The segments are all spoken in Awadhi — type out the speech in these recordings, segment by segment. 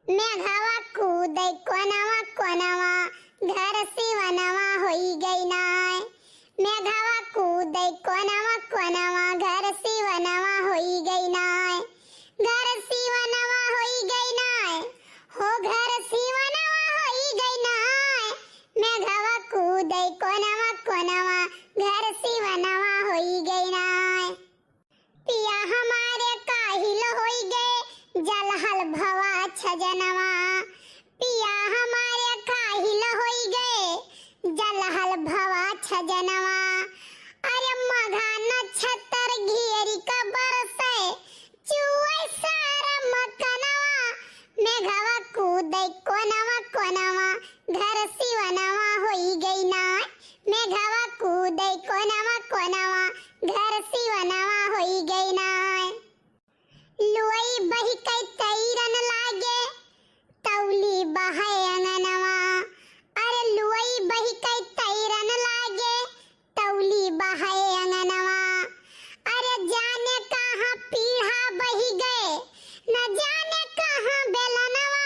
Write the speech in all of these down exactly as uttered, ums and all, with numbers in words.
मेघवा कूदै कोनवा कोनवा, घर सिवनवा होई गै नाय। मेघवा कूदै कोनवा कोनवा, घर सिवनवा होई गै नाय। घर सिवनवा होई गै नाय, हो घर सिवनवा होई गै नाय। मेघवा कूदै कोनवा कोनवा, घर सिवनवा होई गै नाय। पिया हमारे काहिल होई गए, जलहल भवा छजनवा। पिया हमारे काहिल होई गए, जलहल भवा छजनवा। अरे मघा नक्षत्र घेरी क बरसे, चुए सारा मकनवा। मेघवा कूदै कोनवा कोनवा, घर सिवनवा होई गै नाय। मेघवा कूदै कोनवा कोनवा, घर सिवनवा होई गै नाय। लुअई बहिकै तैरन लागे, तौली बहै अंगनवा। अरे लुअई बहिकै तैरन लागे, तौली बहै अंगनवा। अरे जाने कहाँ पीढ़ा बहि गए, न जाने कहाँ बेलनवा।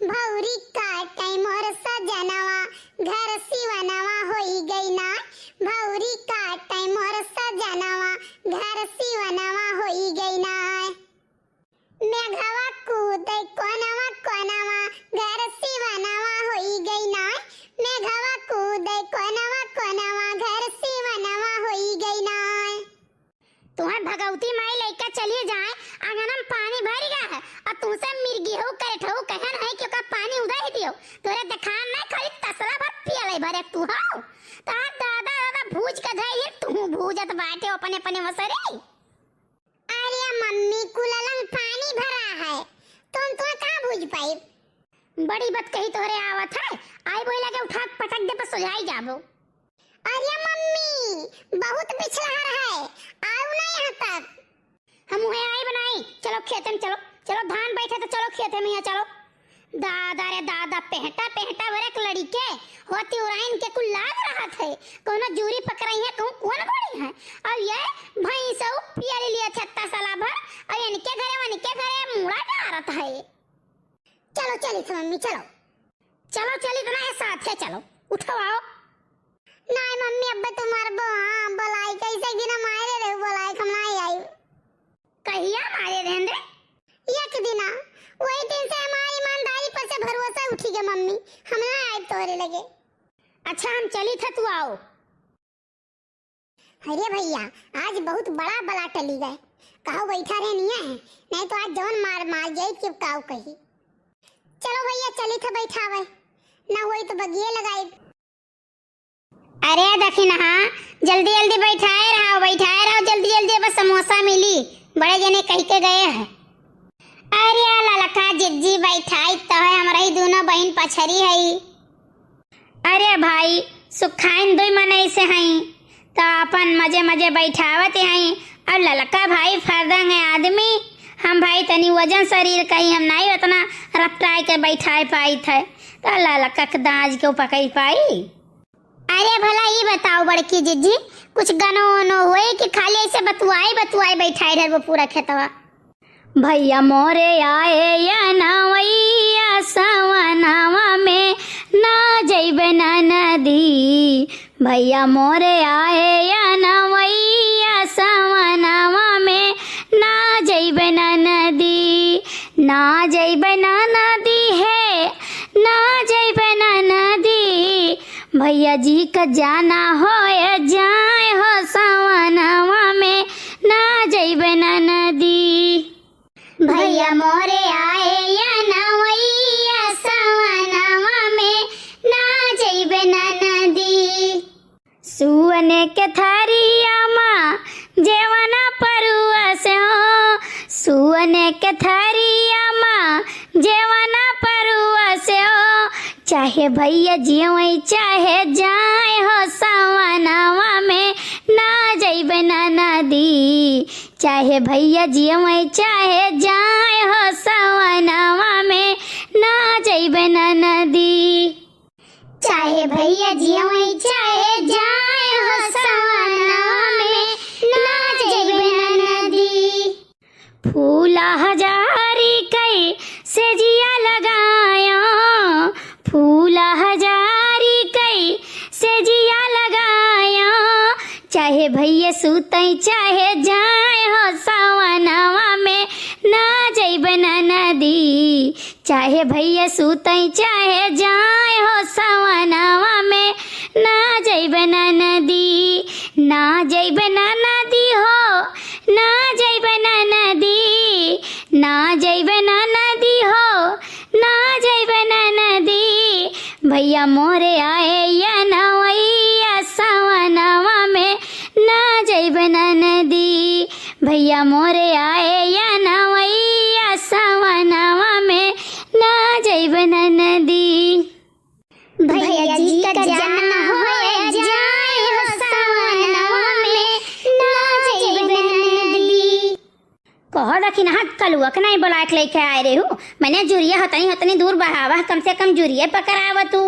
भौरी काटै मोर सजनवा, घर सिवनवा होई गै नाय। भौरी काटै मोर सजनवा, घर सिवनवा होई गै नाय। मेघवा कूदै कोनवा कोनवा, घर सिवनवा होई गै नाय। मेघवा कूदै कोनवा कोनवा, घर सिवनवा होई गै नाय। तुहैं भगवती माई लइके चली जाए, आंगन में पानी भरि गा है, अउर तुहसे मिर्गी हो, करेठ हो, कहन है कि ओका पानी उधै ही दियो। तोरे देखान नहीं, खाली तसला भर पियलै भरे तू हो। तार दादा दादा भूज के धई है, तू भूजत बाटे अपने अपने वसरे। अरे मम्मी, कुललन पानी भरा है, तो हम तुहैं कहाँ भूज पाइब? बड़ी बतकही तोहरे आवत है, आई बोला के उठा के पटक दे, बस सोझाई जाबो। अरे मम्मी, बहुत पिछलहर है, आउ ना यहाँ तक। हम उहै आई बनाई, चलो खेते में चलो, चलो धान बैठे तो चलो खेते में, यहाँ चलो। दादा रे दादा, पेंहटा पेंहटा भरे एक लड़िके होती उराइन के कुल लाग रहत है, कौनो जूरी पकड़ई है, कहूँ कौन गोड़ी है। अउर ये भैंसऊ पियली लिया छत्ता साला भर, अउर इनके घरे उनके घरे मुड़ा डारत है। चलो चली तो मम्मी, चलो। चलो चली तो ना, ये साथे चलो, उठो आओ। नाय मम्मी, अब तू मरबो, हाँ, बोलाई कैसे गिना मारे रहे, बोलाई हम नाय आई। कहिया मारे रहेन रे? एक दिना, वही दिन से हमारी ईमानदारी पर से भरोसा उठी गया मम्मी, हम ना आए तोरे लगे। अच्छा, हम चली था, तू आओ। अरे भैया, आज बहुत बड़ा बला टली गए, कहो बैठा रहे नहीं है, नहीं तो आज जवन मार मार जाई कि काऊ कही। चलो भैया, चली था बैठावे, ना होई तो बगिए लगाई। अरे दखिनहा, जल्दी जल्दी बैठाए रहो, बैठाए रहो, जल्दी जल्दी, बस समोसा मिली, बड़े जने कहि के गए हैं। अरे ललका जिज्जी, बैठाई तो है, हमरा ही दोनों बहिन पछरी है। अरे भाई, सुखाइन दुई मनई से हई, तो अपन मजे मजे बैठावत हई। अब ललका भाई फरदंग है आदमी, हम भाई तनी वजन शरीर कही, हम नाई उतना रपटाए के बैठाए पाइत है, तो ललका के दाज के पकड़ पाई। अरे भला ई बताओ बड़की जिज्जी, कुछ गनो वनो होए कि खाली ऐसे बतुआई बतुआई बैठाए रहबो पूरा खेतवा? भैया मोरे आए या नवैया सवनवा में, ना जइबे ननदी। भैया मोरे आए या नवैया सवनवा में, ना जइबे ननदी, ना जइबे ननदी है, ना जइबे ननदी। भैया जी का जाना होए जाए हो सवनवा में, ना जइबे ननदी। भैया मोरे आए या नवैया सवनवा में, ना जइबे ननदी। सुअने के थरिया मा जेवना परुआ से हो, सुअने के थरिया मा जेवना परुआ से हो, चाहे भैया जियवई चाहे जाए हो सवनवा में, ना जइबे ननदी। चाहे भैया जियवई चाहे जाए हो सवनवा में, ना जइबे ननदी। चाहे भैया जियवई चाहे जाए हो सवनवा में, ना जइबे ननदी। फूला हजारी कई से जिया लगा सूतई चाहे जाए हो सवनवा में, ना जइबे ननदी। चाहे भैया सूतई चाहे जाए हो सवनवा में, ना जइबे ननदी, ना जइबे ननदी हो, ना जइबे ननदी, ना जइबे ननदी हो, ना जइबे ननदी। भैया मोरे आए या नवैया सवनवा में, ना जइबे ननदी। भैया मोरे आए या नवैया सवनवा में, ना जइबे ननदी। भैया जी का जाना होए जाए हो सवनवा में, ना जइबे ननदी। कहो दखिनहा कलुआ के नाहीं बोलाए के लइके आए रहू। मने जुरिया होतनी होतनी दूर बहावा, कम से कम जुरिया पकड़ावा तू।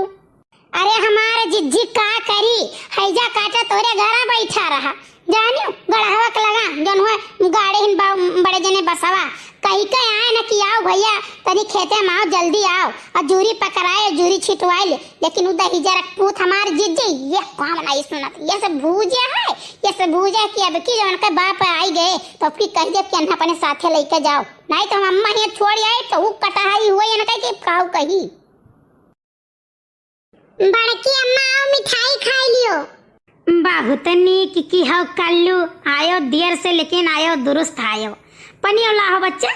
अरे हमार जिज्जी का करी, हैजा काटा तोरे घरा बैठा रहा। जानियो, गड़हवा के लगा, जौन हुए गाड़े हिन बा-, बड़े जने बसवा। कही के आए न कि आओ भैया, तनी खेते में आओ, जल्दी आओ। और जूरी पकड़ाए, जूरी छिटवाए ले। लेकिन उ दहिजरा के पूत हमार जिज्जी, ये काम नहीं सुनत। ये सब भूजे है, ये सब भूजे कि अब की जौन के बाप आई गए, तो अब की कह दे कि अन्ना अपने साथे लेके जाओ। नहीं तो हम अम्मा हियाँ छोड़ आए, तो उ कटहाई हुए, इनका कि काऊ कही। बड़की अम्मा, आओ मिठाई खाई लियो। बहुत नीक किहो कल्लू, आयो देर से लेकिन आयो दुरुस्त आयो। पनियो लाहो बच्चा।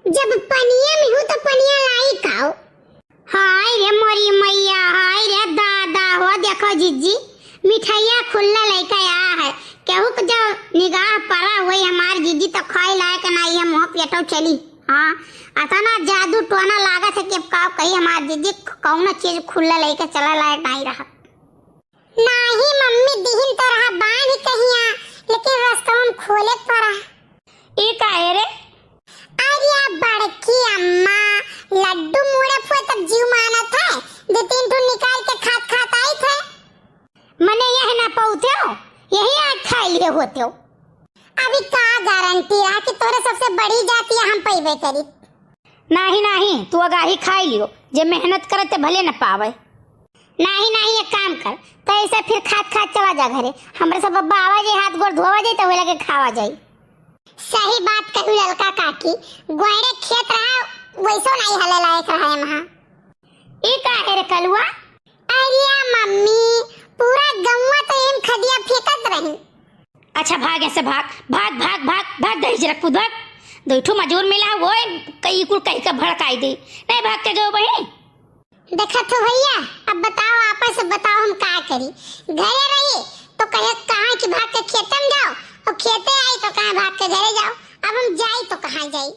जब पनिया में हूँ तो पनिया लाई काओ। हाय रे मोरी मैया, हाय रे दादा, हो देखो जिज्जी, मिठाइया खुल्ला लइके आ है। केहू के जब निगाह पड़ा हुई हमार जिज्जी तो खाए लायक नाहीं है, मुँह पेटो चली। हाँ, अतना जादू टोना लागत है कि अब का कही, हमार जिज्जी कौनो चीज खुल्ला लइके चला लायक नाहीं रहा। नाही मम्मी, दिहिन तो रहा बांध कहिया, लेकिन रस्तवन खोले के पड़ा। ई काहे रे? अरे बड़की अम्मा, लड्डू मुड़े फुए तब जीव मानत है, दो तीन ठो निकाल के खात खात आई थे। मने यह ना पौते हो, यही आज खाए लिए होते हो। अभी का गारंटी रहा कि तोरे सबसे बड़ी जाति हम पैबे करी। नाही, नाही, तू अगाही खाई लियो, जे मेहनत करे ते भले न पावे। नाही, नाही, एक काम कर, तो ऐसे फिर खात खात चला जा घरे। हमरे सब बब्बा आवा जाई, हाथ गोड़ धोवा जाई, तो वे लगे खावा जाई। सही बात कहू ललका काकी, गोइड़े खेत रहा, वैसो नाही हले लायक रहा है वहाँ। ई काहे रे कलुआ? अरे मम्मी, पूरा गौवा तो एम खदिया फेंकत रही। अच्छा भाग ऐसे भाग, भाग, भाग, भाग, भाग दहिजरा के पूत भाग। दो ठो मजूर मिला वो कई कुल कही का भड़काई दे। नहीं भाग के गयो बही। देखत हो भैया, अब बताओ, आपस में बताओ हम का करी। घरे रही तो कहे कहाँ कि भाग के खेते में जाओ, और खेते आई तो कहे भाग के घरे जाओ। अब हम जाई तो कहाँ जाई?